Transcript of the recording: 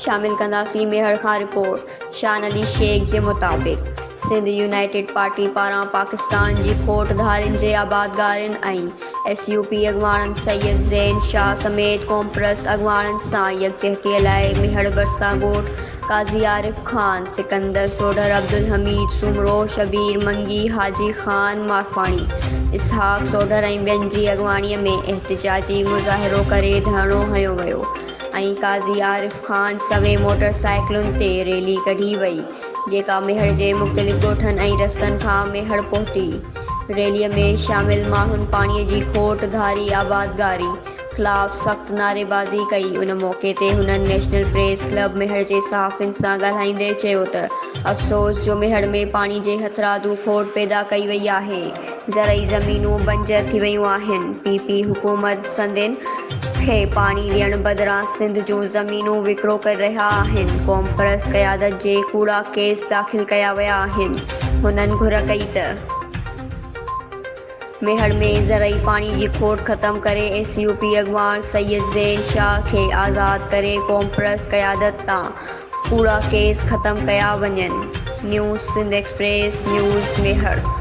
شامل ڪنداسين ميهڙ کان رپورٽ شان علي شيخ جي مطابق سنڌ يونائيٽيڊ پارٽي پاران پاڪستان جي کوٽ ڌارين جي آبادگارين ۽ ايس يو پي اڳواڻن سيد زين شاهه سميت قومپرست اڳواڻن سان يڪجهتي لاء ميهڙ ڀرسان ڳوٺ قاضي عارف خان، سڪندر سوڍر، عبدالحميد سومرو، شبير منگي، حاجي خان مارفاڻي، اسحاق سوڍر ۽ ٻين جي اڳواڻي ۾ احتجاجي مظاهرو ڪري ڌرڻو هنيو ويو ۽ قاضي عارف خان سوين موٽر سائيڪلن تي ريلي ڪڍي وئي جيڪا ميهڙ جي مختلف ڳوٺن ۽ رستن کان ميهڙ پهتي. ريلي ۾ شامل ماڻهن پاڻي جي کوٽ، ڌاري آبادگاري، خلاف سخت نعريبازي ڪئي ان موقعي تي هنن نيشنل پريس ڪلب ميهڙ جي صحافين سان ڳالهائيندي چيو ته افسوس جو ميهڙ ۾ پاڻي جي هٿرادو کوٽ پيدا ڪئي وئي آهي زرعي زمينون بنجر ٿي ويون آهن پي پي حڪومت سنڌين کي پاڻي ڏيڻ بدران سنڌ جون زمينون وڪرو ڪري رهيا آهن قومپرست قيادت جي ڪوڙا ڪيس داخل ڪيا ويا آهن هنن گهر ڪئي ته. ميهڙ ۾ زرعي پاڻي جي کوٽ ختم ڪري ايس يو پي اڳواڻ سيد زين شاهه کي آزاد ڪري قومپرست قيادت تان ڪوڙا ڪيس ختم ڪيا وڃن، news Sindh express news Mehar.